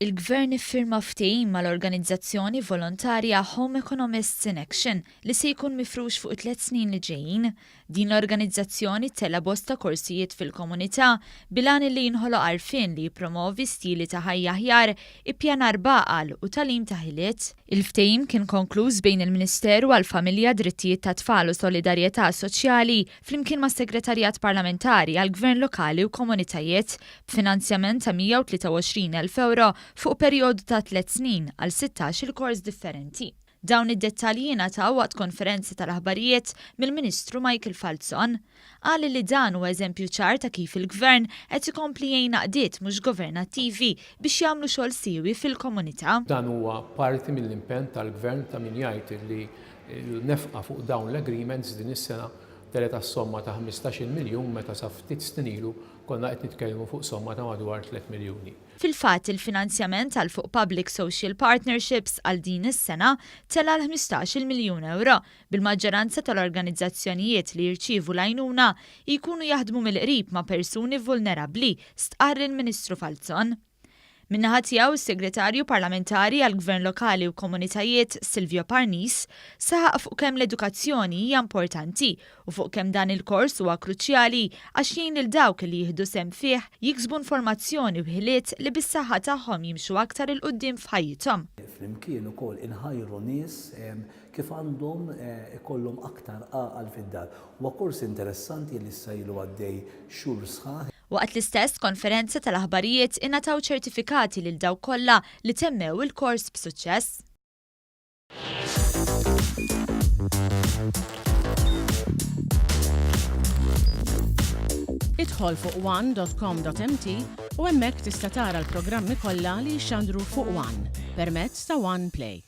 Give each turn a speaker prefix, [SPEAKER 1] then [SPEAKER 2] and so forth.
[SPEAKER 1] Il-Gvern iffirma ftehim mal-organizzazzjoni volontarja Home Economists in Action li se jkun mifrux fuq it-tliet snin li ġejjin. Din l-organizzazzjoni ttella' bosta korsijiet fil-komunità bil-għan li jinħoloq għarfien li jippromovi stili ta' ħajja aħjar, ippjanar b'għaqal u tagħlim ta' ħiliet. Il-ftehim kien konkluż bejn il-Ministeru għall-Familja, Drittijiet tat-Tfal u Solidarjetà Soċjali flimkien mas-Segretarjat Parlamentari għall-Gvern Lokali u Komunitajiet, b'finanzjament ta' 123,000 ewro fuq perjodu ta' tlett snin għal 16-il kors differenti. Dawn id-dettalji ingħataw waqt konferenza tal-aħbarijiet mill-Ministru Michael Falzon. Qal li dan huwa eżempju ċar ta' kif il-Gvern qed ikompli jgħin għaqdiet mhux governattivi biex jagħmlu xogħol siewi fil-komunità.
[SPEAKER 2] Dan huwa parti mill-impenn tal-Gvern ta' min jgħid li l-nefqa fuq dawn l-agreements din is-sena telgħet għas-somma ta' 15-il miljun meta sa ftit snin ilu konna qed nitkellmu fuq somma ta' madwar 3 miljuni.
[SPEAKER 1] Fil-fatt, il-finanzjament għal fuq Public Social Partnerships għal din is-sena tela' għal 15-il miljun ewro, bil-maġġoranza tal-organizzazzjonijiet li jirċievu l-għajnuna jkunu jaħdmu mill-qrib ma' persuni vulnerabbli, stqarr il-Ministru Falzon. Min-naħa tiegħu, is-Segretarju Parlamentari għall-Gvern Lokali u Komunitajiet, Silvio Parnis, saħaq fuq kemm l-edukazzjoni hija importanti u fuq kemm dan il-kors huwa kruċjali għax jgħin lil dawk li jieħdu sehem fih jiksbu informazzjoni u ħiliet li bis-saħħa tagħhom jimxu aktar 'il quddiem f'ħajjithom.
[SPEAKER 3] Flimkien ukoll inħajru nies kif għandhom ikollhom aktar għaqal fid-dar. Huwa kors interessanti li issa ilu għaddej xhur sħaħ.
[SPEAKER 1] Waqt l-istess konferenza tal-aħbarijiet ingħataw ċertifikati lil dawk kollha li temmew il-kors b'suċċess.
[SPEAKER 4] Idħol fuq one.com.mt u hemmhekk tista' tara l-programmi kollha li jixxandru fuq One permezz ta' One Play.